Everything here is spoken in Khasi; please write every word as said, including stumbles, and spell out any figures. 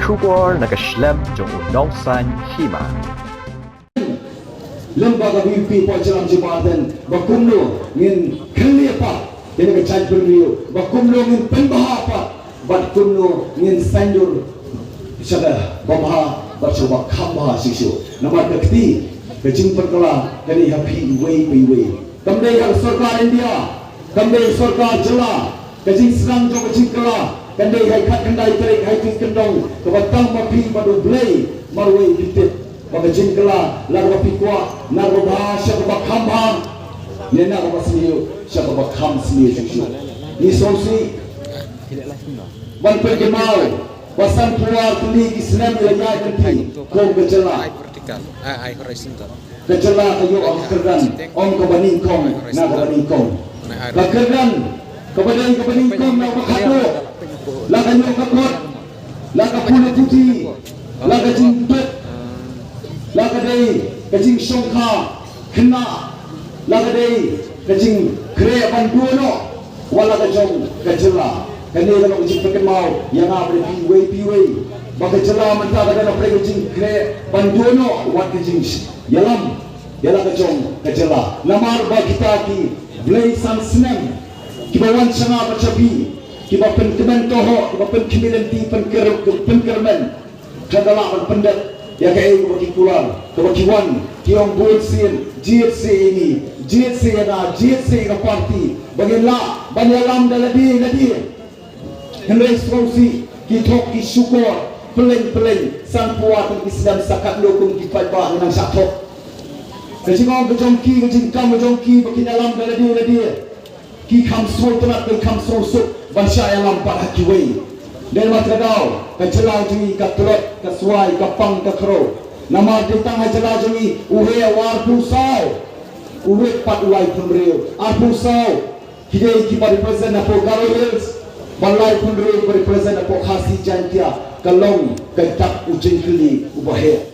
Khubor na ka shlem jong u Nongsaiñ Hima. Lem bad ka VPP poi jylla jong ka party ba kumno ngin kynlieh pat ïa ka jaitbynriew, ba kumno ngin pynbha pat bad kumno ngin saiñdur sha kaba bha bad sha kaba kham bha shisha. Namar ka kti ka jingpynkylla ka dei ha phi iwei pa iwei. Kam dei ha sorkar India, kam dei sorkar jylla. Ka jingsdang jong ka jingkylla kan dei ha ka khyndai tarik ha ka jingkyndong kaba tang ma phi bad U Blei marwei phi tip ba ka jingkylla la kaba phi kwah na kaba bha sha kaba kham bha ne na kaba sniew sha kaba kham sniew shisha. Ngi sngewsih ban pynkynmaw ba sanphew ar tylli ki snem ïa la ïaid lynti kum ka jylla. Ai vertical, ai, ai horizontal. Ka jylla ka ïoh ka kyrdan ong kaba nyngkong na kaba nyngkong. Ka kyrdan kaba dei kaba nyngkong na kaba khadduh, la ka ïoh ka kot, la ka pule puthi, la ka jingduk, la ka dei ka jingshongkha khynnah, la ka dei ka jingkhreh ban duh noh wat la ka jong ka jylla. Kane ka long ka jingpynkynmaw ïa nga bad phi iwei pa iwei ba ka jylla mynta ka don hapdeng ka jingkhreh ban duh noh wat ka jingïalam ïa la ka jong ka jylla. Namar ba kita ki blei san snem kiba wan sha nga bad sha phi, kiba pynkmen tohok, kiba pynkhmih lynti, pynkyr-, pynkyrmen, ka la ban pyndep ïa kaei kaba ki kular, kaba ki wan, ki ong bun sien, jied seh ïa ngi, jied seh ïa nga, jied seh ïa ka party ba ngin lah ban ïalam da lade lade. Hynrei sngewsih, ki thok ki shukor, pyllein pyllein, sanphew ar tylli ki snem sa katno kum ki paidbah ngi nang shah thok. Ka jingong ka jong ki, ka jingkam ka jong ki ba kin ïalam da lade lade, ki kham sngewtynnat, ki kham sngewsuk ban shah ïalam pat ha kiwei. Dei namar kata ka daw ka jylla jong ngi ka tlot, ka swai, ka pang, ka khrew. Namar dei tang ha jylla jong ngi u heh u arphew saw, u rit pat u laiphew hynriew, arphew saw ki dei kiba represent hapoh Garo Hills, ba laiphew hynriew ba represent hapoh Khasi Jaintia. Ka long ka dak u jingkylli uba heh.